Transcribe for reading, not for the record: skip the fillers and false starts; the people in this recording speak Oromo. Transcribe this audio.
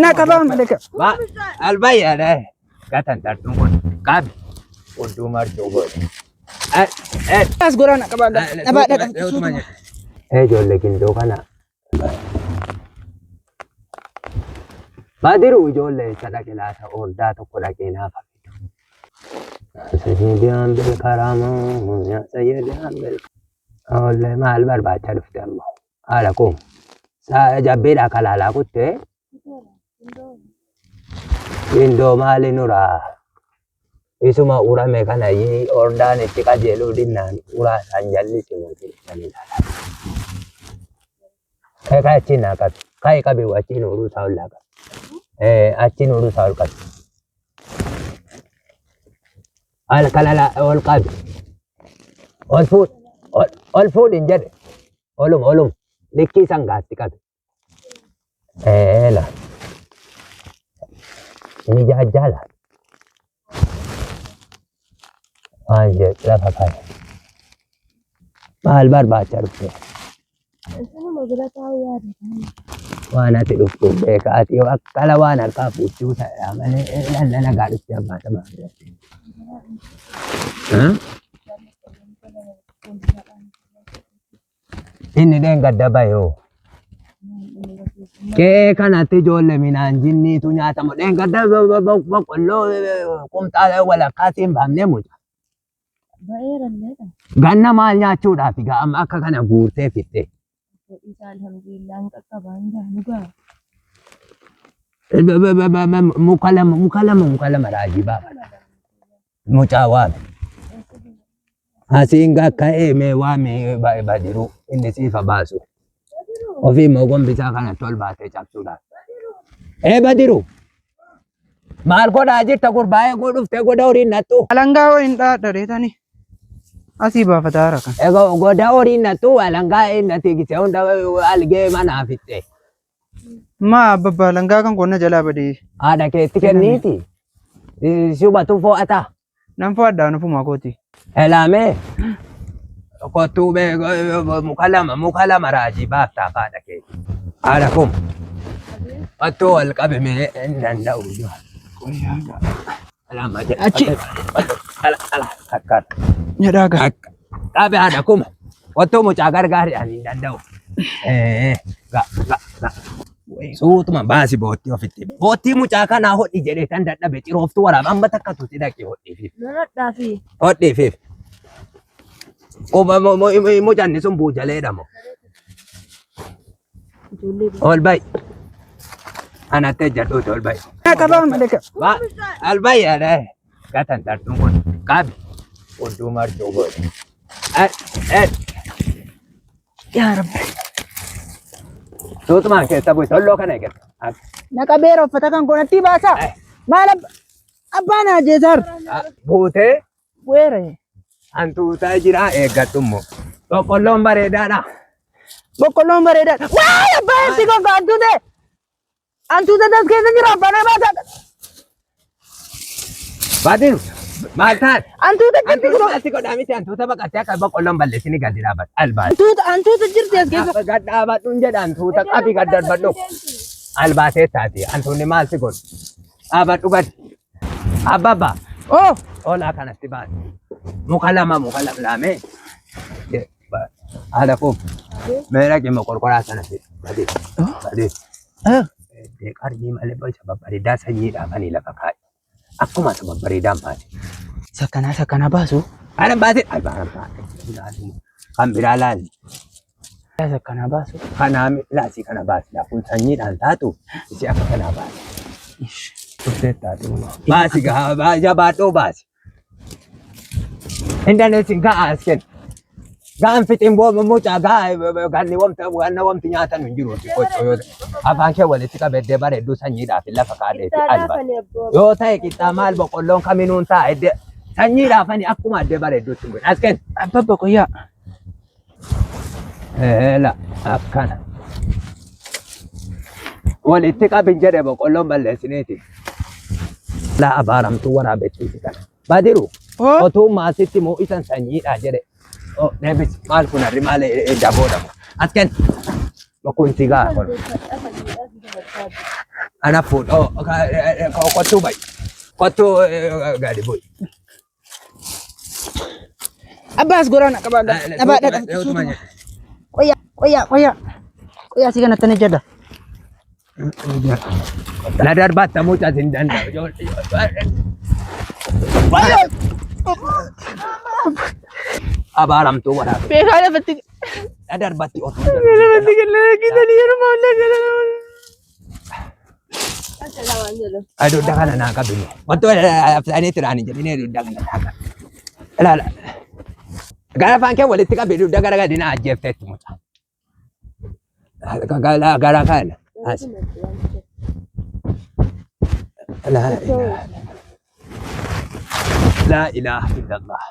Na qabaa malee. Ba albayyaadha. Gatan tartuun kun qabi. Odduu martuu godhe. As goraa na qabaa. Dhabaadha qabdi. Ijoollee gindoo kana. Baadiru ijoollee isa dhaqe laata ordaa tokko dhaqee naaf fidu. Sayyidiyaan bilkaramoo sayyidiyaan bilkaramoo. Oollee maal barbaacha dhufte ammoo? Haadha koo jabbiidha kalaalaa kuttee gindoo maali nuraa? Isuma urame kana ordaan itti qajeeluu dinnaan uraa isaan jallisi mootii dhufanii ilaalaa. Kai kai achiin naa qabi. Kai qabi achiin uruu isaa ol laa qabi. Achiin uruu isaa ol qabi. Al kalala ol qabi. Ol fuudh. Ol fuudh hin jedhe. Olum olum. Likkii sangaatti qabi. Eela. Inni jaajjaala. Maal jedhe lafa kaa'e. Maal barbaacha dhufte? Isinuma bira taa'uu yaade. Waan ati dhuftu beeka ati yoo akkala waan harkaa fuuchuu ta'e malee lalla nagaa dhufte abbaa sabaa biratti. Inni dheengadda bayoo. Qe'ee kanatti ijoollee midhaan jinniitu nyaatamu. Dheengadda boqqolloo qumxaa walakkaa siin baafnee muca. Ba'eeralleedha. Ganna maal nyaachuudhaaf egaa amma akka kana guurtee fixxe. Isa alhamdulillah hin qaqqabaa hin gaha nu gaha. Muka lama muka lama muka lama raajii baafata. Mucaa waame. Asiin gakka'ee mee waame badiru inni siifa baasu. Ofii immoo gombisaa kanatti ol baatee cabsuudhaaf. Ee badiru. Maal godhaa jirta gurbaa eeguu dhuftee goda horiin nattu. Alangaa waliin dhaadha reetani. Asii baafataa hara kan. Egaa goda horiin nattu alangaa inni gisee hunda algee manaa fixxe. Maa abbabba alangaa kan qonna jalaa badee. Haadha keetti kenniiti. Subatu fo'ata. Nan fo'adha nufuma kooti. Elaamee kottuu bee muka lama raajii baaftaa haadha keeti. Haadha kun kottuu wal qabe mee hin danda'u. Lama jedha. Achi. Ala ala akka Nyadhaa gaa. akka qabe haadha kuma kottuu mucaa gargaari ani hin danda'u. Ga ga ga. Suutuma baasi boottii ofitti. Boottii mucaa kanaa hodhi jedhee tan dadhabe xirooftuu waraaba amma takka tuti dhaqi hodhiifiif. Nanadhaa fi Hodhiifiif. Mucanni sun buujaleedha moo. ijoollee Ol ba'i. Anatti ejjadhuuti ol ba'i. Na qabaa malee. Ba ol ba'i yaada. Gatan tartuun kun qabi. Odduu martuu godhe. Yaa Rabbi. Suutumaan keessa bu'i tolloo kana eeggadhu. Na qabeera uffata kan koonatti baasaa. Maal abbaan ajjeesaar. Buutee Bu'eera. hantuutaa jira eeggadhu immoo. Boqqolloon bareedaadha. Boqqolloon bareedaadha. Waay abbaa eessi gonka hantuute. Hantuuta tas keessa jira abbaan baasaa. Baadiru maal taate? Hantuuta jirti Hantuuta kunoo. maal si godhaa miti hantuuta baqattee akka boqqolloon balleessini gadi dhaabadhu. Albaate. Hantuuta hantuuta jirti as keessa. Gad dhaabadhuun jedha hantuuta qabi gad darbadhu. Albaatee taate hantuunni maal si godhu? Dhaabadhu gadi. Abbabba Oh olaa kanatti baate. Muka lama muka lama laamee. Haadha koo mee dhaqi moqorqoraa sana fidi. Badi. Badi. Qarjii malee isa babbareedaa sanyiidhaa fanii lafa kaa'i. Akkuma isa babbareedaan baate. Sakkanaa sakkanaa baasu. Ana baate. Albaara baate. Kan biraa laali. Sakkanaa baasu. Kanaa laasii kana baasi. Kun sanyiidhaan taatu isi akka kanaa baasi. Dhuftee taatu. Baasi gaa jabaadhoo baasi. Hin dandeessin ga'a as kennu. Ga'an fixin booda mucaa ga'a ganni wamta ganna wamti nyaatan hin jiru qoccoo yoo ta'e. Afaan kee walitti qabeddee bareedduu sanyiidhaaf lafa kaadheetti alba. Yoo ta'e qixxaa maal boqqolloon kaminuun ta'a eddee sanyiidhaaf ani akkuma addee bareedduutti hin godhin. As kennu. Abbabba qoyyaa. Eela akkana. Walitti qabin jedhe boqqolloon balleessineeti. Laa abaaramtuu waraabettii kana. Badiru Oh otuu maasitti moo isan sanyiidha jedhe. Oh, deebis maal kun harri maal daboodha. As kenni. Kun sigaa kun. Ana fuudhoo kottuu bayi. Kottuu gadi bu'i. Abbaas goraana qabaa. Dhabaadha. Qoyyaa qoyyaa qoyyaa. Qoyyaa si kanatti ni jedha. Na darbatta mucas hin danda'u. Abaaramtuu waraabee. Beekaa lafatti. Na darbatti otuu. Lafatti galaa gidanii yeroo maallaa galaa. Dugda kana naa qabi. Wantoota afsaanii tiraan hin jedhinee dugda kana naa qabi. Ilaala. Gara afaan kee walitti qabi dugda gara gadi naa ajjeefteetti mucaa. Gara kana. As. Laa ilaaha. Laa ilaaha illallah.